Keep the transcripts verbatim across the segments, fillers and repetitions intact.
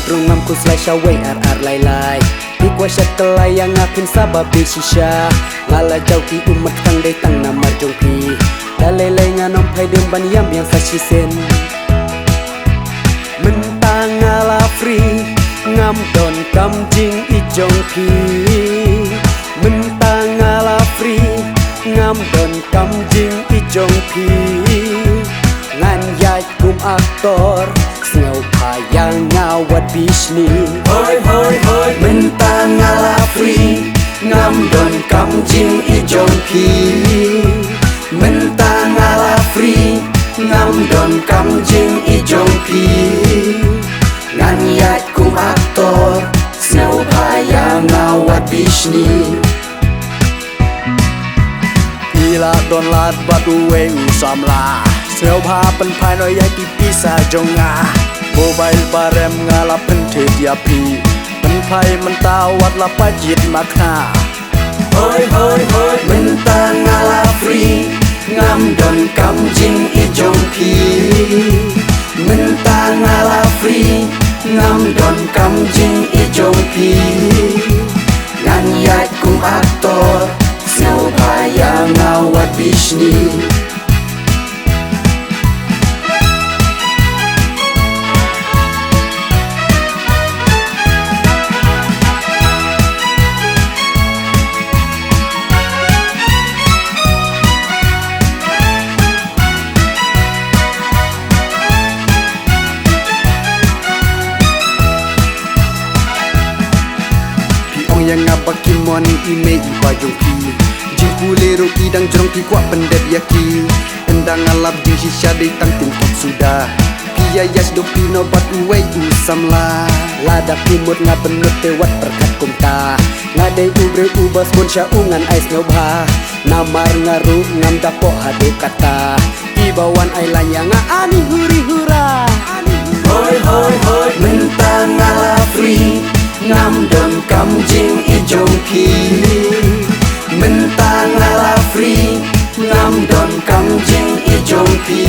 Rung ngam khuslai sha wei ar ar lai lai. Phi kwah shat kalai ïa nga phin sa ba bit shisha. Nga la jaw ki ummat tang dei tang namar jong phi. Da lei lei ngan ym phai dem ban ïam biang sa shisien. Mynta nga la free, ngam don kam jingïeit jong phi. Mynta nga la free, ngam don kam jingïeit jong phi. Ngan ïaid kum aktor, sngewbha ïa nga wat bishni. Hoi hoi hoi, mynta nga la free, ngam don kam jingïeit jong phi. Mynta nga la free, ngam don kam jingïeit jong phi. Ngan ïaid kum aktor, sngewbha ïa nga wat bishni. Phi la don lad bad uwei u samla, sngewbha pynphai noh ïa ki pisa jong nga. Mobile ba rem nga la pynthit ïa phi. Pynphai mynta wat la pajit makna. Hoi hoi hoi, mynta nga la free, ngam don kam jingïeit jong phi. Mynta nga la free, ngam don kam jingïeit jong phi. Ngan ïaid kum aktor, sngewbha ïa nga wat bishni. Phi ong ïa nga ba ki mon i mei i pa jong phi. Jingpule ruh i dang jrong, phi kwah pyndep ïa ki. Ynda nga lap jingshisha dei tang tim thok suda. Phi ïa ïa sdok phi noh bad uwei u samla. Lada phi mut nga pynmut te wat pyrkhat kumta. Nga dei u briew uba sbun sha u ngan ai sngewbha. Namar nga ruh ngam da pok haduh katta. Kiba wan ai laiñ ïa nga ani huri hura. Hoi hoi hoi, mynta nga la free, ngam don kam jingïeit jong phi. Mynta nga la free, ngam don kam jingïeit jong phi.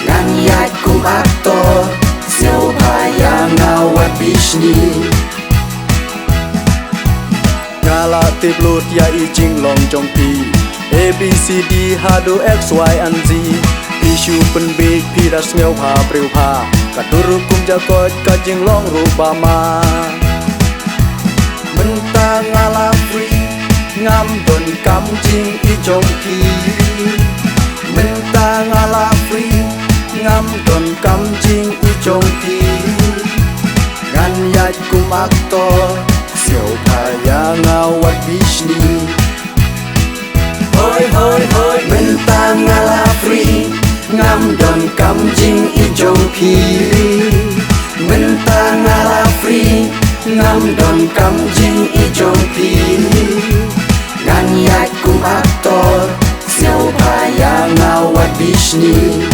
Ngan ïaid kum aktor, sngewbha ïa nga wat bishni. Nga la tip lut ïa i jinglong jong phi, A B C D haduh X Y and Z. Phi shu pynbiej phi da sngewbha briew bha. Ka dur kum jakoit ka jinglong ruh ba ma. Mynta nga la free, ngam don kam jingïeit jong phi. Mynta nga la free, ngam don kam jingïeit jong phi. Ngan ïaid kum aktor, sngewbha ïa nga wat bishni. Hoi hoi hoi, mynta nga la free, ngam don kam jingïeit jong phi. Mynta nga la free, ngam don kam jingïeit jong phi. Ngan ïaid kum aktor, sngewbha ïa nga wat bishni.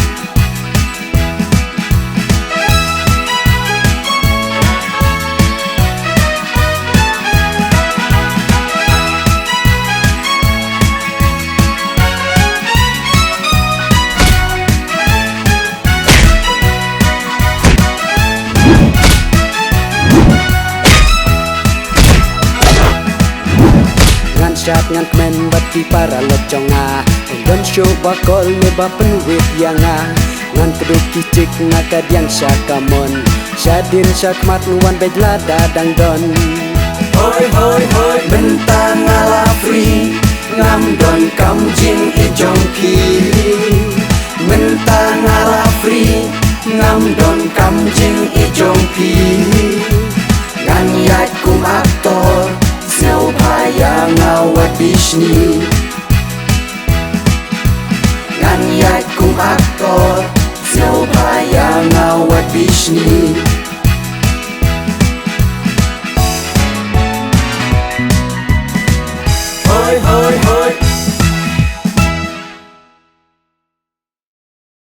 Ngan shad ngan kmen bad ki paralok jong nga. Ym don shuh ba call ne ba pynwit ïa nga. Ngan kdup ki chik na ka diang sha kamon. Shadien sha khmat ngan wan beit lada dang don. Hoi hoi hoi, mynta nga la free, ngam don kam jingïeit jong phi. Mynta nga la free, ngam don kam jingïeit jong phi. Ngan ïaid kum aktor, sngewbha ïa nga wat bishni. Ngan ïaid kum aktor, sngewbha ïa nga wat bishni.